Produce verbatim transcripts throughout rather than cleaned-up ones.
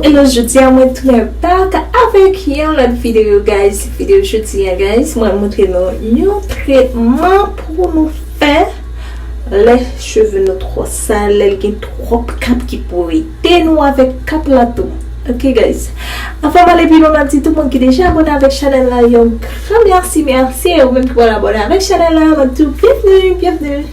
Hello, jodi a mwen tounen back avèk yon lòt videyo, guys. Videyo jodi a, guys, mwen montre nou yon tretman pou nou fè lè cheve nou twò sal, lè l gen twòp kap ki pou rete nou avèk kap la tou. Ok, guys. Anvan m ale pi lwen, m ap di tout moun ki deja abòne avèk chanèl la, yon gran mèsi, mèsi. E ou menm ki pral abòne avèk chanèl la, m ap di w byenvni, byenvni.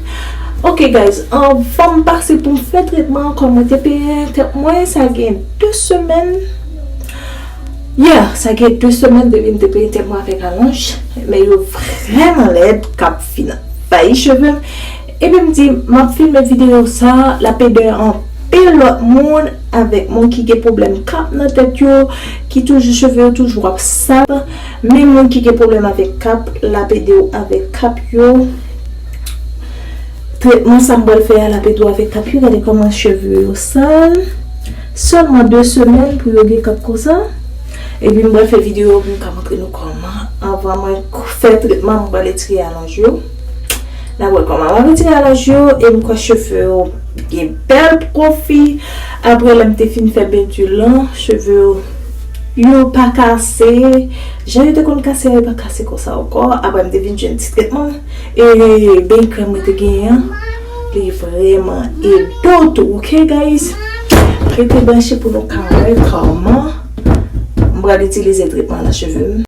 Ok, guys, anvan m pase pou m fè tretman an, kòm mwen te peye tèt mwen, sa gen de semèn. Yeah, sa gen de semèn depi m te peye tèt mwen avèk alonj, men yo vrèman lèd, k ap fin anvayi cheve m. Epi m di, m ap filme videyo sa, l ap ede anpil lòt moun avèk moun ki gen pwoblèm kap nan tèt yo, ki toujou cheve yo toujou ap sal, men moun ki gen pwoblèm avèk kap, l ap ede w avèk kap yo. Tretman sa m pral fè a, l ap ede w avèk kap yo. Gade kòman cheve yo sal. Sèlman de semèn pou yo gen kap konsa. Epi m pral fè videyo pou m ka montre nou kòman. Anvan mwen k-, fè tretman, m pral retire alonj yo. N ap wè kòman m ap retire alonj yo. E m kwè cheve yo gen bèl pwofi. Apre lè m te fin fè penti lan, cheve yo, yo pa kase. Jan yo te konn kase a, yo pa kase konsa ankò. Apre m te vin jwenn ti tretman. E beny krèm mwen te genyen an, li vrèman ede w tou, ok, guys? Rete branche pou nou ka wè kòman m pral itilize tretman nan cheve m.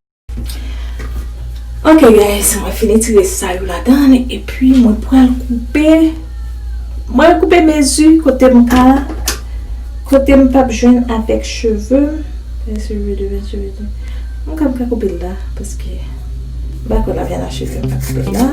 Ok, guys, mwen fin retire sa yo ladan, epi mwen pral koupe, mwen koupe mezi kote m ka, kote m p ap jwenn avèk cheve m. Mwen ka, m ka koupe l la, paske m pa kwè l ap byen mache, fè m pa koupe l la.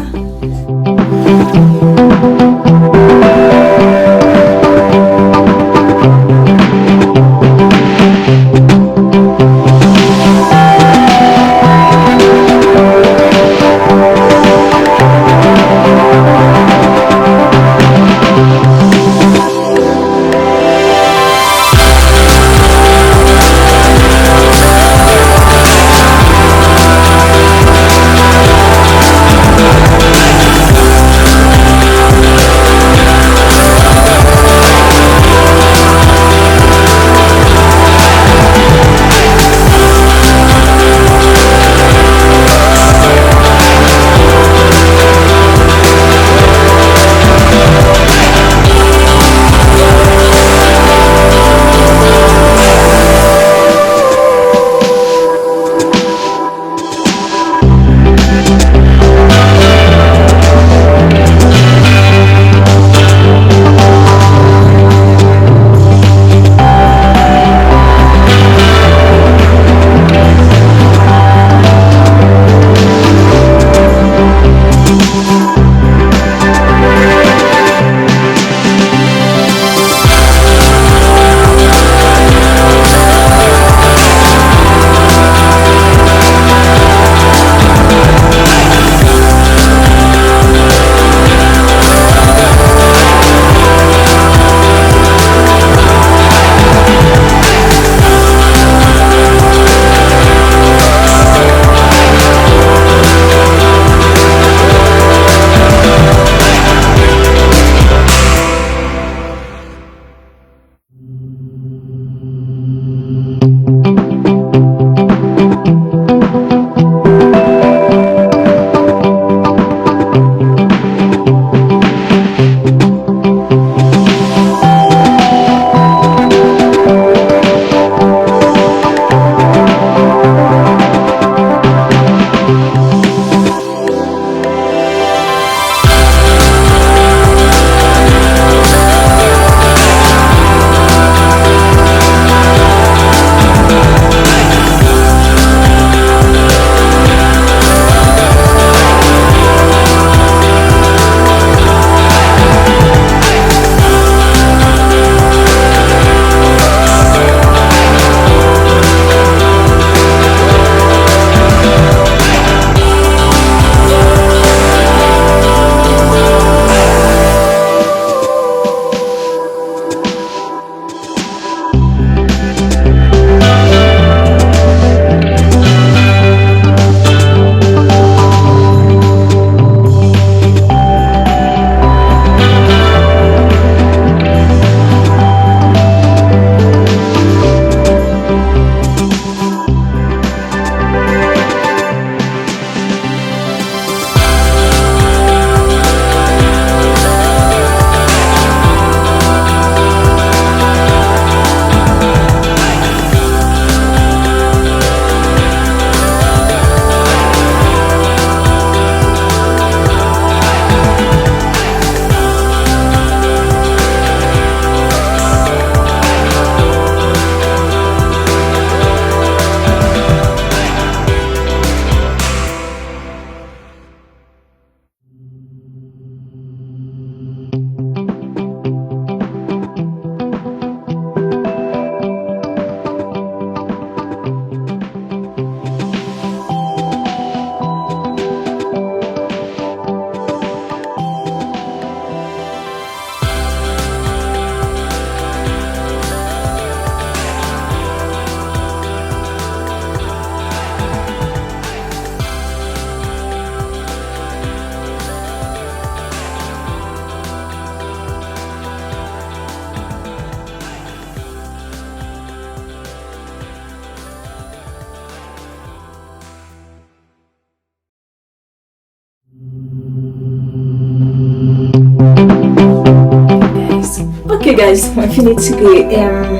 Ok guys, mwen fin retire, em,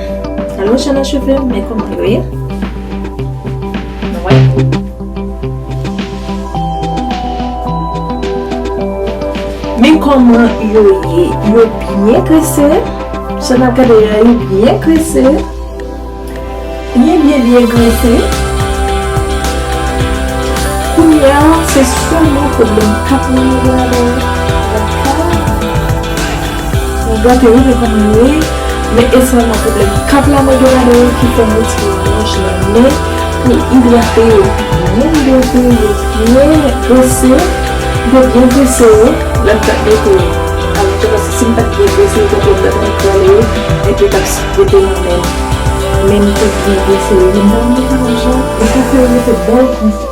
aloe gel nan cheve m, men kòman yo ye. Nou wè. Men kòman yo ye. Yo byen grese. Sa n ap gade a, yo byen grese. Byen, byen, byen grese. Kounye a, se sèlman pwoblèm kap la mwen gen avè yo. Mwen gate wi, men kòman yo ye, men e sèlman pwoblèm kap la mwen gen avè yo ki fè m retire wòch la. Men pou idrate yo, byen idrate yo, byen grese, yo byen grese yo, lè m t ap mete yo. Alò, se paske si m pa t byen grese yo, tankou m ta pral ekrale yo, epi yo t ap rete nan men m. Men m te byen eseye, men m pa wè sa jan, m prefere rete bèl konsa.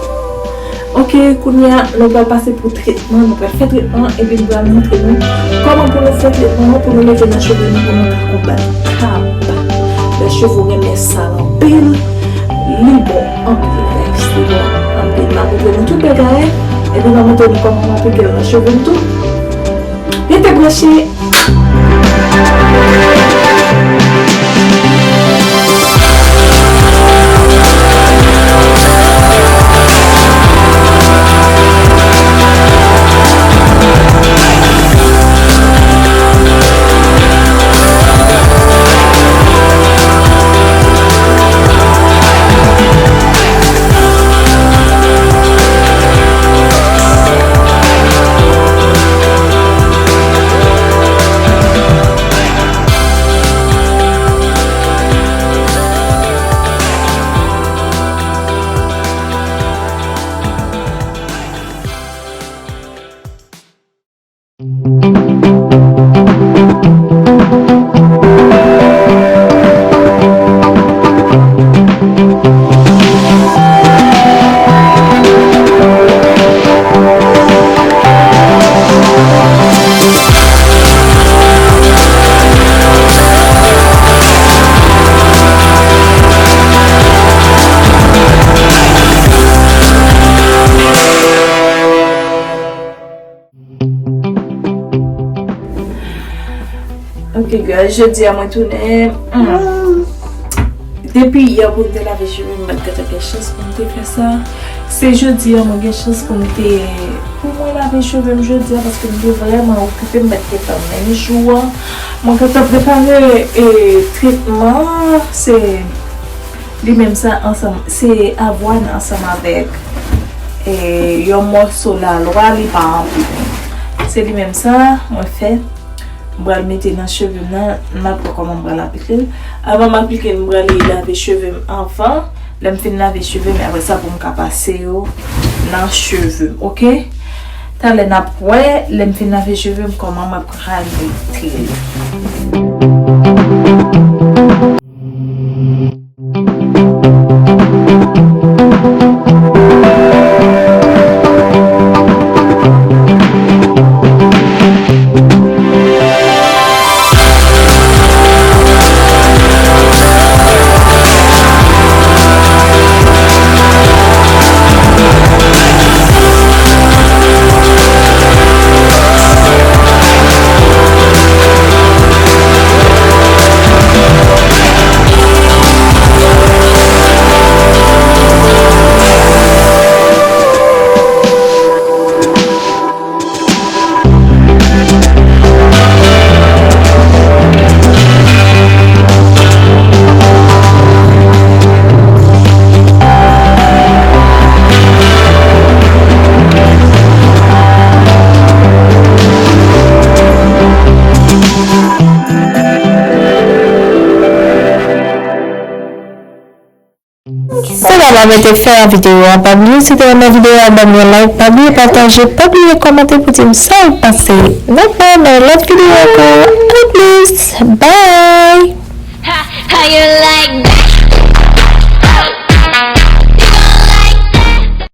Ok, kounye a, nou pral pase pou tretman, nou pral fè tretman, epi m pral montre nou kòman pou nou fè tretman an, pou nou mete nan cheve nou, pou nou ka konbat kap. Lè cheve w renmen sal anpil, li bon anpil, guys, li bon anpil. M ap montre nou tout bagay, epi m ap montre nou kòman m aplike l nan cheve m tou. Rete branche. Ok, guys, jodi a mwen tounen. Hmm. Depi yè pou m te lave cheve m, m pa t gentan gen chans pou m te fè sa. Se jodi a mwen gen chans pou m te, pou mwen lave cheve m jodi a, paske m te vrèman okipe, m pa t gentan menm jou an. Mwen gentan prepare, e, tretman an, se li menm sa ansanm, se avwàn ansanm avèk, e, yon mòso lalwa, li pa anpil. Se li menm sa mwen fè. M pral mete nan cheve m nan, m ap wè kòman m pral aplike l. Avan m aplike l, m prale lave cheve m anvan. Lè m fin lave cheve m, apre sa pou m ka pase yo nan cheve m, ok? Talè n ap wè, lè m fin lave cheve m, kòman m ap pral mete l. Se la m ap mete fen a videyo a. Pa bliye, si w te renmen videyo a, ban m yon like. Pa bliye pataje, pa bliye kòmante pou di m sa w panse. N ap wè nan lòt videyo ankò. A plis. Bye.